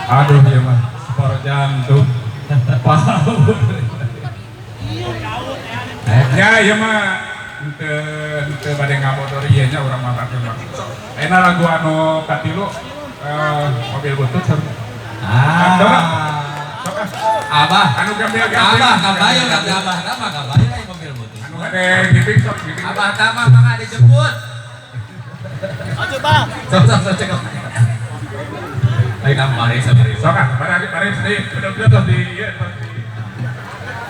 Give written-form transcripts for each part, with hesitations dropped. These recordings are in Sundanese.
Aduh ya mah, spor jantung. Ya iya mah, ente bade ngabodor ieu nya urang mah mah. Enak lagu anu katilu mobil butut sarua. Abah, anu gambil-gambil. Abah kabayun abah tama kabayun aya mobil butut. Anu bade ngiping sok ngiping. Abah tama mangga dijemput. Ayo Bang. Sok sok sok cekap. Ayo kamu mari sabari. Sok ah, mari mari deui, bedog-bedog di ieu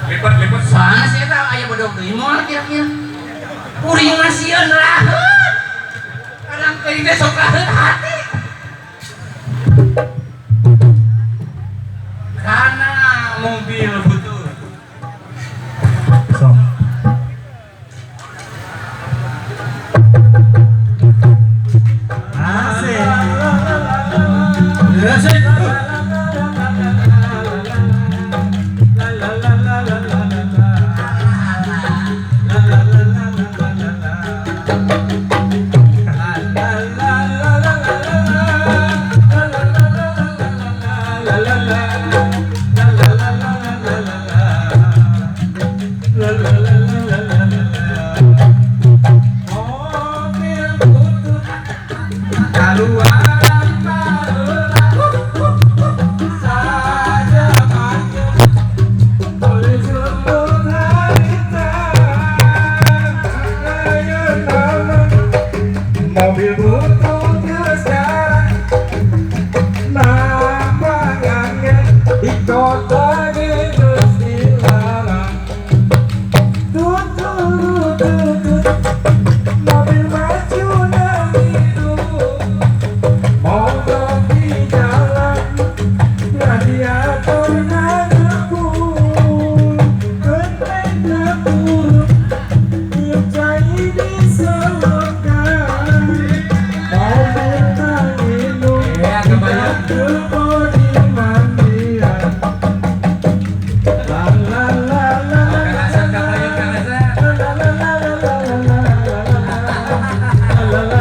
lipat-lipat. Soalnya sih eta aya bedog deui moal kira-kira. Kuring mah sieun raheut. Kadang teuing teh sok raheut hati. Karena mobil butut. Sok. Asik. Asik. Mobil butut sekarang namanya di kota gitu.